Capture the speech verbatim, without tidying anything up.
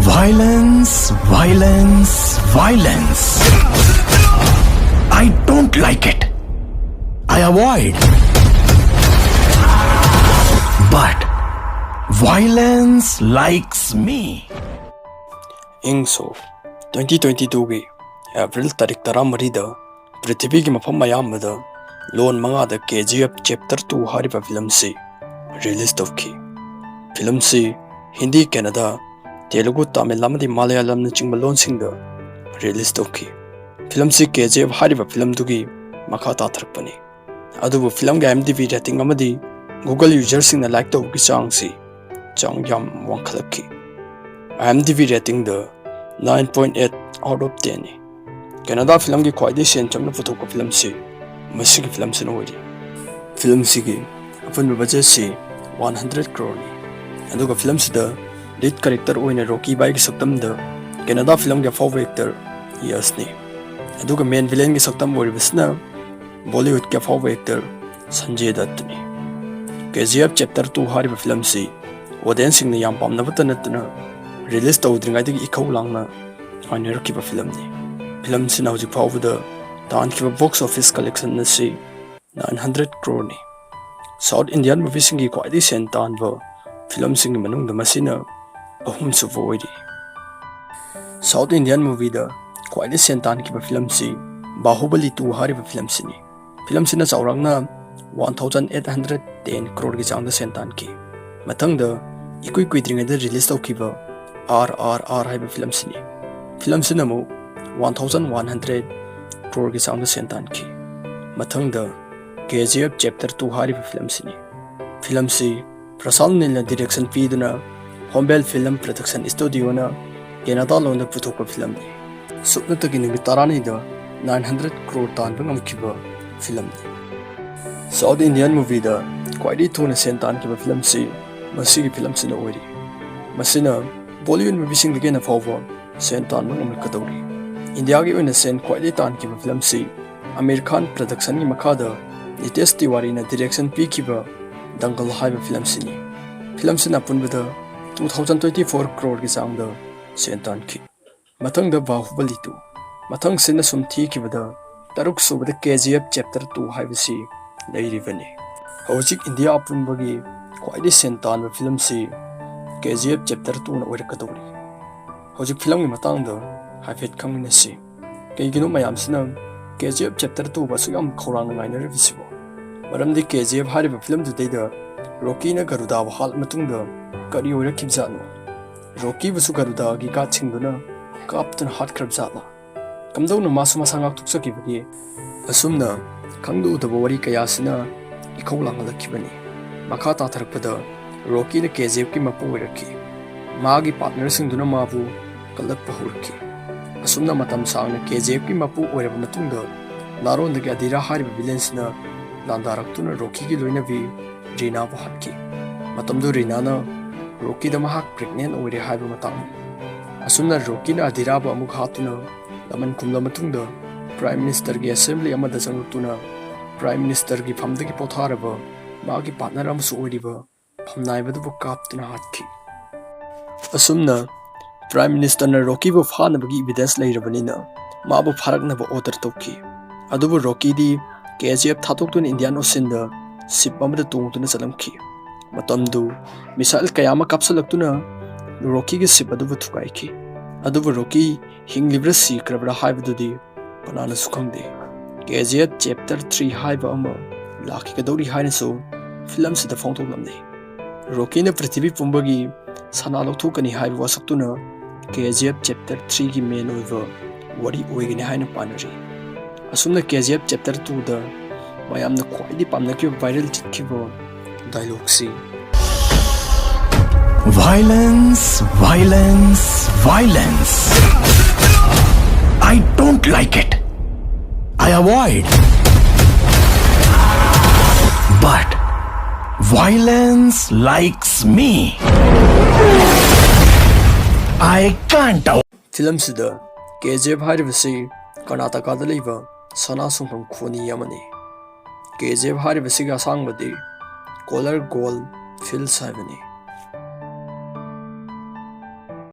Violence, violence, violence. I don't like it. I avoid. But violence likes me. ꯏꯪ ꯁꯣꯛ twenty twenty ꯇꯨꯒꯤ April ꯇꯥꯔꯤꯛ ꯇꯔꯥꯃꯔꯤꯗ ꯄ꯭ꯔꯤꯊꯤꯕꯤꯒꯤ ꯃꯐꯝ ꯑꯌꯥꯝꯕꯗ ꯂꯣꯟ ꯃꯉꯥꯗ ꯀꯦ ꯖꯤ ꯑꯦꯐ ꯆꯦꯞꯇꯔ ꯇꯨ ꯍꯥꯏꯔꯤꯕ ꯐꯤꯂꯝꯁꯤ ꯔꯤꯂꯤꯁ ꯇꯧꯈꯤ꯫ ꯐꯤꯂꯝꯁꯤ ꯍꯤꯟꯗꯤ, ꯀꯦꯅꯗꯥ, ꯇꯦꯂꯨꯒꯨ, ꯇꯥꯃꯤꯜ ꯑꯃꯗꯤ ꯃꯂꯌꯥꯂꯝꯅꯆꯤꯡꯕ ꯂꯣꯟꯁꯤꯡꯗ ꯔꯤꯂꯤꯁ ꯇꯧꯈꯤ꯫ ꯐꯤꯂꯝꯁꯤ ꯀꯦ ꯖꯤ ꯑꯦꯐ ꯍꯥꯏꯔꯤꯕ ꯐꯤꯂꯝꯗꯨꯒꯤ ꯃꯈꯥ ꯇꯥꯊꯔꯛꯄꯅꯤ꯫ ꯑꯗꯨꯕꯨ ꯐꯤꯂꯝꯒꯤ I M D B rating ꯑꯃꯗꯤ ꯒꯨꯒꯜ ꯌꯨꯖꯔꯁꯤꯡꯅ ꯂꯥꯏꯛ ꯇꯧꯕꯒꯤ ꯆꯥꯡꯁꯤ ꯆꯥꯡ ꯌꯥꯝ ꯋꯥꯡꯈꯠꯂꯛꯈꯤ꯫ ꯑꯥꯏ ꯑꯦꯝ ꯗꯤ ꯕꯤ ꯔꯦꯇꯤꯡꯗ nine point eight out of ꯇꯦꯟꯅꯤ꯫ ꯀꯦꯅꯗꯥ ꯐꯤꯂꯝꯒꯤ ꯈ꯭ꯋꯥꯏꯗꯒꯤ ꯁꯦꯟ ꯆꯪꯅ ꯄꯨꯊꯣꯛꯄ ꯐꯤꯂꯝꯁꯤ ꯃꯁꯤꯒꯤ ꯐꯤꯂꯝꯁꯤꯅ ꯑꯣꯏꯔꯤ꯫ ꯐꯤꯂꯝꯁꯤꯒꯤ ꯑꯄꯨꯟꯕ ꯕꯖꯦꯠꯁꯤ ꯋꯥꯟ ꯍꯟꯗ꯭ꯔꯦꯠ ꯀ꯭ꯔꯣꯔꯅꯤ꯫ ꯑꯗꯨꯒ ꯐꯤꯂꯝꯁꯤꯗ ꯂꯤꯗ ꯀꯦꯔꯦꯛꯇꯔ ꯑꯣꯏꯅ ꯔꯣꯀꯤ ꯕꯥꯏꯒꯤ ꯁꯛꯇꯝꯗ ꯀꯦꯅꯗꯥ ꯐꯤꯂꯝꯒꯤ ꯑꯐꯥꯎꯕ ꯑꯦꯛꯇꯔ ꯌꯁꯅꯤ꯫ ꯑꯗꯨꯒ ꯃꯦꯟ ꯚꯤꯂꯦꯟꯒꯤ ꯁꯛꯇꯝ ꯑꯣꯏꯔꯤꯕꯁꯤꯅ ꯕꯣꯂꯤꯋꯨꯗꯀꯤ ꯑꯐꯥꯎꯕ ꯑꯦꯛꯇꯔ ꯁꯟꯖꯦ ꯗꯠꯇꯅꯤ꯫ ꯀꯦ ꯖꯤ ꯑꯦꯐ ꯆꯦꯞꯇꯔ ꯇꯨ ꯍꯥꯏꯔꯤꯕ ꯐꯤꯂꯝꯁꯤ ꯑꯣꯗꯤꯌꯦꯟꯁꯁꯤꯡꯅ ꯌꯥꯝ ꯄꯥꯝꯅꯕꯇ ꯅꯠꯇꯅ ꯔꯤꯂꯤꯁ ꯇꯧꯗ꯭ꯔꯤꯉꯩꯗꯒꯤ ꯏꯈꯧ ꯂꯥꯡꯅ ꯉꯥꯏꯅꯔꯛꯈꯤꯕ ꯐꯤꯂꯝꯅꯤ꯫ ꯐꯤꯂꯝꯁꯤꯅ ꯍꯧꯖꯤꯛ ꯐꯥꯎꯕꯗ ꯇꯥꯟꯈꯤꯕ ꯕꯣꯛꯁ ꯑꯣꯐꯤꯁ ꯀꯂꯦꯛꯁꯟ ꯑꯁꯤ ꯅꯥꯏꯟ ꯍꯟꯗ꯭ꯔꯦꯠ ꯀ꯭ꯔꯣꯔꯅꯤ꯫ ꯁꯥꯎꯠ ꯏꯟꯗꯤꯌꯥꯟ ꯃꯨꯚꯤꯁꯤꯡꯒꯤ ꯈ꯭ꯋꯥꯏꯗꯒꯤ ꯁꯦꯟ ꯇꯥꯟꯕ ꯐꯤꯂꯝꯁꯤꯡꯒꯤ ꯃꯅꯨꯡꯗ ꯃꯁꯤꯅ ꯑꯍꯨꯝꯁꯨꯕ ꯑꯣꯏꯔꯤ꯫ ꯁꯥꯎꯠ ꯏꯟꯗꯤꯌꯥꯟ ꯃꯨꯚꯤꯗ ꯈ꯭ꯋꯥꯏꯗꯒꯤ ꯁꯦꯟ ꯇꯥꯟꯈꯤꯕ ꯐꯤꯂꯝꯁꯤ ꯕꯥꯍꯨꯕꯂꯤ ꯇꯨ ꯍꯥꯏꯔꯤꯕ ꯐꯤꯂꯝꯁꯤꯅꯤ꯫ ꯐꯤꯂꯝꯁꯤꯅ ꯆꯥꯎꯔꯥꯛꯅ one thousand eight hundred ten ꯀ꯭ꯔꯣꯔꯒꯤ ꯆꯥꯡꯗ ꯁꯦꯟ ꯇꯥꯟꯈꯤ꯫ ꯃꯊꯪꯗ ꯏꯀꯨꯏ ꯀꯨꯏꯗ꯭ꯔꯤꯉꯩꯗ ꯔꯤꯂꯤꯁ ꯇꯧꯈꯤꯕ ꯑꯥꯔ ꯑꯥꯔ ꯑꯥꯔ ꯍꯥꯏꯕ ꯐꯤꯂꯝꯁꯤꯅꯤ꯫ ꯐꯤꯂꯝꯁꯤꯅ ꯑꯃꯨꯛ ꯋꯥꯟ ꯊꯥꯎꯖꯟ ꯋꯥꯟ ꯍꯟꯗ꯭ꯔꯦꯠ ꯀ꯭ꯔꯣꯔꯒꯤ ꯆꯥꯡꯗ ꯁꯦꯟ ꯇꯥꯟꯈꯤ꯫ ꯃꯊꯪꯗ K G F chapter two ꯍꯥꯏꯔꯤꯕ ꯐꯤꯂꯝꯁꯤꯅꯤ꯫ ꯐꯤꯂꯝꯁꯤ ꯄ꯭ꯔꯁꯥꯟ ꯅꯤꯜꯅ ꯗꯤꯔꯦꯛꯁꯟ ꯄꯤꯗꯨꯅ ꯍꯣꯝꯕꯦꯜ ꯐꯤꯂꯝ ꯄ꯭ꯔꯗꯛꯁꯟ ꯏꯁꯇꯨꯗꯤꯑꯣꯅ ꯀꯦꯅꯥꯗꯥ ꯂꯣꯟꯗ ꯄꯨꯊꯣꯛꯄ ꯐꯤꯂꯝꯅꯤ꯫ ꯁꯨꯞꯅꯇꯒꯤ ꯅꯨꯃꯤꯠ ꯇꯔꯥꯅꯤꯗ ꯅꯥꯏꯟ ꯍꯟꯗ꯭ꯔꯦꯠ ꯀ꯭ꯔꯣꯔ ꯇꯥꯟꯕ ꯉꯝꯈꯤꯕ ꯐꯤꯂꯝꯅꯤ꯫ ꯁꯥꯎꯠ ꯏꯟꯗꯤꯌꯥꯟ ꯃꯨꯚꯤꯗ ꯈ꯭ꯋꯥꯏꯗꯒꯤ ꯊꯨꯅ ꯁꯦꯟ ꯇꯥꯟꯈꯤꯕ ꯐꯤꯂꯝꯁꯤ ꯃꯁꯤꯒꯤ ꯐꯤꯂꯝꯁꯤꯅ ꯑꯣꯏꯔꯤ꯫ ꯃꯁꯤꯅ ꯕꯣꯂꯤꯋꯨꯗ ꯃꯨꯚꯤꯁꯤꯡꯗꯒꯤ ꯍꯦꯟꯅ ꯐꯥꯎꯕ ꯁꯦꯟ ꯇꯥꯟꯕ ꯉꯝꯂꯛꯀꯗꯧꯔꯤ꯫ ꯏꯟꯗꯤꯌꯥꯒꯤ ꯑꯣꯏꯅ ꯁꯦꯟ ꯈ꯭ꯋꯥꯏꯗꯒꯤ ꯇꯥꯟꯈꯤꯕ ꯐꯤꯂꯝꯁꯤ ꯑꯃꯤꯔ ꯈꯥꯟ ꯄ꯭ꯔꯗꯛꯁꯟꯒꯤ ꯃꯈꯥꯗ ꯅꯤꯇꯦꯁ ꯇꯤꯋꯥꯔꯤꯅ ꯗꯤꯔꯦꯛꯁꯟ ꯄꯤꯈꯤꯕ ꯗꯪꯒꯜ ꯍꯥꯏꯕ ꯐꯤꯂꯝꯁꯤꯅꯤ꯫ ꯐꯤꯂꯝꯁꯤꯅ ꯑꯄꯨꯟꯕꯗ ꯇꯨ ꯊꯥꯎꯖꯟ ꯇ꯭ꯋꯦꯟꯇꯤ ꯐꯣꯔ ꯀ꯭ꯔꯣꯔꯒꯤ ꯆꯥꯡꯗ ꯁꯦꯟ ꯇꯥꯟꯈꯤ꯫ ꯃꯊꯪꯗ ꯕꯥꯍꯨꯕꯂꯤ ꯇꯨ꯫ ꯃꯊꯪꯁꯤꯅ ꯁꯨꯝ ꯊꯤꯈꯤꯕꯗ ꯇꯔꯨꯛ ꯁꯨꯕꯗ ꯀꯦ ꯖꯤ ꯑꯦꯐ ꯆꯦꯞꯇꯔ ꯇꯨ ꯍꯥꯏꯕꯁꯤ ꯂꯩꯔꯤꯕꯅꯤ꯫ ꯍꯧꯖꯤꯛ ꯏꯟꯗꯤꯌꯥ ꯑꯄꯨꯟꯕꯒꯤ ꯈ꯭ꯋꯥꯏꯗꯒꯤ ꯁꯦꯟ ꯇꯥꯟꯕ ꯐꯤꯂꯝꯁꯤ ꯀꯦ ꯖꯤ ꯑꯦꯐ ꯆꯦꯞꯇꯔ ꯇꯨꯅ ꯑꯣꯏꯔꯛꯀꯗꯧꯔꯤ꯫ ꯍꯧꯖꯤꯛ ꯐꯤꯂꯝꯒꯤ ꯃꯇꯥꯡꯗ ꯍꯥꯏꯐꯦꯠ ꯈꯪꯃꯤꯟꯅꯁꯤ꯫ ꯀꯩꯒꯤꯅꯣ ꯃꯌꯥꯝꯁꯤꯅ ꯀꯦ ꯖꯤ ꯑꯦꯐ ꯆꯦꯞꯇꯔ ꯇꯨꯕꯨ ꯑꯁꯨꯛ ꯌꯥꯝ ꯈꯧꯔꯥꯡꯅ ꯉꯥꯏꯅꯔꯤꯕꯁꯤꯕꯣ? ꯃꯔꯝꯗꯤ ꯀꯦ ꯖꯤ ꯑꯦꯐ ꯍꯥꯏꯔꯤꯕ ꯐꯤꯂꯝꯗꯨꯗꯩꯗ ꯔꯣꯀꯤꯅ ꯒꯔꯨꯗꯥꯕꯨ ꯍꯥꯠꯂ ꯃꯇꯨꯡꯗ ꯀꯔꯤ ꯑꯣꯏꯔꯛꯈꯤꯕꯖꯥꯠꯅꯣ? ꯔꯣꯀꯤꯕꯨꯁꯨ ꯒꯔꯨꯗꯥꯒꯤ ꯒꯥꯔꯗꯁꯤꯡꯗꯨꯅ ꯀꯥꯞꯇꯨꯅ ꯍꯥꯠꯈ꯭ꯔꯕꯖꯥꯠꯂꯥ? ꯀꯝꯗꯧꯅ ꯃꯥꯁꯨ ꯃꯁꯥ ꯉꯥꯛꯊꯣꯛꯆꯈꯤꯕꯒꯦ? ꯑꯁꯨꯝꯅ ꯈꯪꯗ ꯎꯗꯕ ꯋꯥꯔꯤ ꯀꯌꯥꯁꯤꯅ ꯏꯈꯧ ꯂꯥꯡꯍꯜꯂꯛꯈꯤꯕꯅꯤ꯫ ꯃꯈꯥ ꯇꯥꯊꯔꯛꯄꯗ ꯔꯣꯀꯤꯅ ꯀꯦ ꯖꯤ ꯑꯦꯐꯀꯤ ꯃꯄꯨ ꯑꯣꯏꯔꯛꯈꯤ꯫ ꯃꯥꯒꯤ ꯄꯥꯔꯠꯅꯔꯁꯤꯡꯗꯨꯅ ꯃꯥꯕꯨ ꯀꯜꯂꯛꯄ ꯍꯧꯔꯛꯈꯤ꯫ ꯑꯁꯨꯝꯅ ꯃꯇꯝ ꯁꯥꯡꯅ ꯀꯦ ꯖꯤ ꯑꯦꯐꯀꯤ ꯃꯄꯨ ꯑꯣꯏꯔꯕ ꯃꯇꯨꯡꯗ ꯅꯥꯔꯣꯟꯗꯒꯤ ꯑꯗꯤꯔꯥ ꯍꯥꯏꯔꯤꯕ ꯚꯤꯂꯦꯟꯁꯤꯅ ꯂꯥꯟꯗꯥꯔꯛꯇꯨꯅ ꯔꯣꯀꯤꯒꯤ ꯂꯣꯏꯅꯕꯤ ꯔꯤꯅꯥꯕꯨ ꯍꯥꯠꯈꯤ꯫ ꯃꯇꯝꯗꯨ ꯔꯤꯅꯥꯅ ꯔꯣꯀꯤꯗ ꯃꯍꯥꯛ ꯄ꯭ꯔꯦꯒꯅꯦꯟ ꯑꯣꯏꯔꯦ ꯍꯥꯏꯕ ꯃꯇꯥꯡꯅꯤ꯫ ꯑꯁꯨꯝꯅ ꯔꯣꯀꯤꯅ ꯑꯗꯤꯔꯥꯕꯨ ꯑꯃꯨꯛ ꯍꯥꯠꯇꯨꯅ ꯂꯃꯟ ꯈꯨꯝꯂ ꯃꯇꯨꯡꯗ ꯄ꯭ꯔꯥꯏꯝ ꯃꯤꯅꯤꯁꯇꯔꯒꯤ ꯑꯦꯁꯦꯝꯕ꯭ꯂꯤ ꯑꯃꯗ ꯆꯪꯂꯛꯇꯨꯅ ꯄ꯭ꯔꯥꯏꯝ ꯃꯤꯅꯤꯁꯇꯔꯒꯤ ꯐꯝꯗꯒꯤ ꯄꯣꯊꯥꯔꯕ ꯃꯥꯒꯤ ꯄꯥꯔꯠꯅꯔ ꯑꯃꯁꯨ ꯑꯣꯏꯔꯤꯕ ꯐꯝꯅꯥꯏꯕꯗꯨꯕꯨ ꯀꯥꯞꯇꯨꯅ ꯍꯥꯠꯈꯤ꯫ ꯑꯁꯨꯝꯅ ꯄ꯭ꯔꯥꯏꯝ ꯃꯤꯅꯤꯁꯇꯔꯅ ꯔꯣꯀꯤꯕꯨ ꯐꯥꯅꯕꯒꯤ ꯏꯚꯤꯗꯦꯟꯁ ꯂꯩꯔꯕꯅꯤꯅ ꯃꯥꯕꯨ ꯐꯥꯔꯛꯅꯕ ꯑꯣꯔꯗꯔ ꯇꯧꯈꯤ꯫ ꯑꯗꯨꯕꯨ ꯔꯣꯀꯤꯗꯤ ꯀꯦ ꯖꯤ ꯑꯦꯐ ꯊꯥꯗꯣꯛꯇꯨꯅ ꯏꯟꯗꯤꯌꯥꯟ ꯑꯣꯁꯤꯟꯗ ꯁꯤꯞ ꯑꯃꯗ ꯇꯣꯡꯗꯨꯅ ꯆꯠꯂꯝꯈꯤ꯫ ꯃꯇꯝꯗꯨ ꯃꯤꯁꯥꯏꯜ ꯀꯌꯥ ꯑꯃ ꯀꯥꯞꯁꯤꯜꯂꯛꯇꯨꯅ ꯔꯣꯀꯤꯒꯤ ꯁꯤꯞ ꯑꯗꯨꯕꯨ ꯊꯨꯒꯥꯏꯈꯤ꯫ ꯑꯗꯨꯕꯨ ꯔꯣꯀꯤ ꯍꯤꯡꯂꯤꯕ꯭ꯔꯥ ꯁꯤꯈ꯭ꯔꯕ꯭ꯔꯥ ꯍꯥꯏꯕꯗꯨꯗꯤ ꯀꯅꯥꯅꯁꯨ ꯈꯪꯗꯦ꯫ ꯀꯦ ꯖꯤ ꯑꯦꯐ ꯆꯦꯞꯇꯔ ꯊ꯭ꯔꯤ ꯍꯥꯏꯕ ꯑꯃ ꯂꯥꯛꯈꯤꯒꯗꯧꯔꯤ ꯍꯥꯏꯅꯁꯨ ꯐꯤꯂꯝꯁꯤꯗ ꯐꯣꯡꯗꯣꯛꯂꯝꯂꯤ꯫ ꯔꯣꯀꯤꯅ ꯄ꯭ꯔꯤꯊꯤꯕꯤ ꯄꯨꯝꯕꯒꯤ ꯁꯅꯥ ꯂꯧꯊꯣꯛꯀꯅꯤ ꯍꯥꯏꯕ ꯋꯥꯁꯛꯇꯨꯅ ꯀꯦ ꯖꯤ ꯑꯦꯐ ꯆꯦꯞꯇꯔ ꯊ꯭ꯔꯤꯒꯤ ꯃꯦꯟ ꯑꯣꯏꯕ ꯋꯥꯔꯤ ꯑꯣꯏꯒꯅꯤ ꯍꯥꯏꯅ ꯄꯥꯅꯔꯤ꯫ ꯑꯁꯨꯝꯅ ꯀꯦ ꯖꯤ ꯑꯦꯐ ꯆꯦꯞꯇꯔ ꯇꯨꯗ ꯃꯌꯥꯝꯅ ꯈ꯭ꯋꯥꯏꯗꯒꯤ ꯄꯥꯝꯅꯈꯤꯕ ꯚꯥꯏꯔꯦꯜ ꯆꯠꯈꯤꯕ ꯗꯥꯏꯂꯣꯛꯁꯤ, violence, violence, violence. I don't like it. I avoid. But violence likes me. I can't avoid. ꯐꯤꯂꯝꯁꯤꯗ ꯀꯦ ꯖꯤ ꯑꯦꯐ ꯍꯥꯏꯔꯤꯕꯁꯤ ꯀꯔꯅꯥꯇꯀꯥꯗ ꯂꯩꯕ ꯁꯅꯥ ꯁꯨꯡꯐꯝ ꯈꯣꯅꯤ ꯑꯃꯅꯤ꯫ ꯀꯦ ꯖꯤ ꯑꯦꯐ ꯍꯥꯏꯔꯤꯕꯁꯤꯒꯤ ꯑꯁꯥꯡꯕꯗꯤ ꯀꯣꯂꯔ ꯒꯣꯜ ꯐꯤꯜꯁ ꯍꯥꯏꯕꯅꯤ꯫